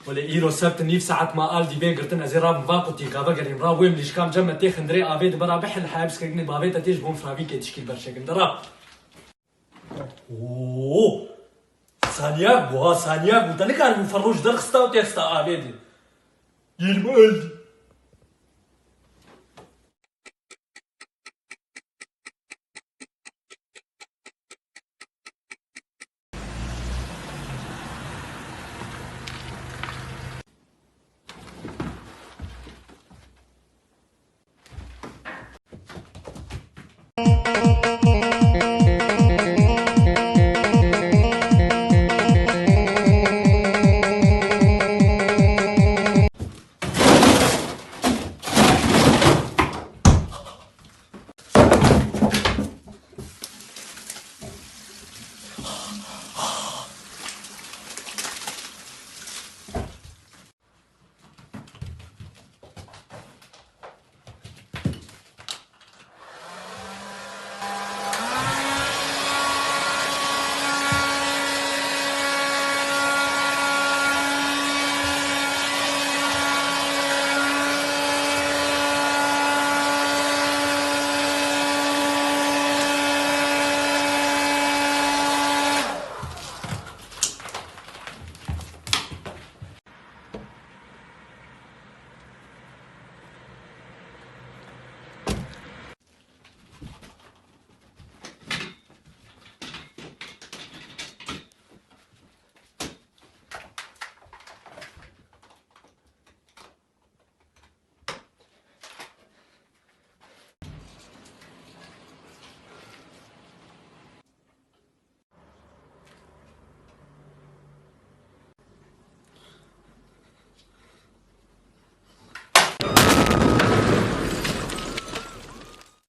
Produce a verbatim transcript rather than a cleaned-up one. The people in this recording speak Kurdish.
Wele îro sebt nîv saet ma al dî bên girtin, ez ê rabim va qutî gava gerîm ra wêm lîşkam cem me tê xindirê avê di bera bihil hayb skirgini bavê te tê ji bon fravîkê tişkîl berşekin de ra. Oo! Saniyak bû ha, saniyak bû. Te nikaribû ferro ji derxista û têxista avê de. Yirmi öldü.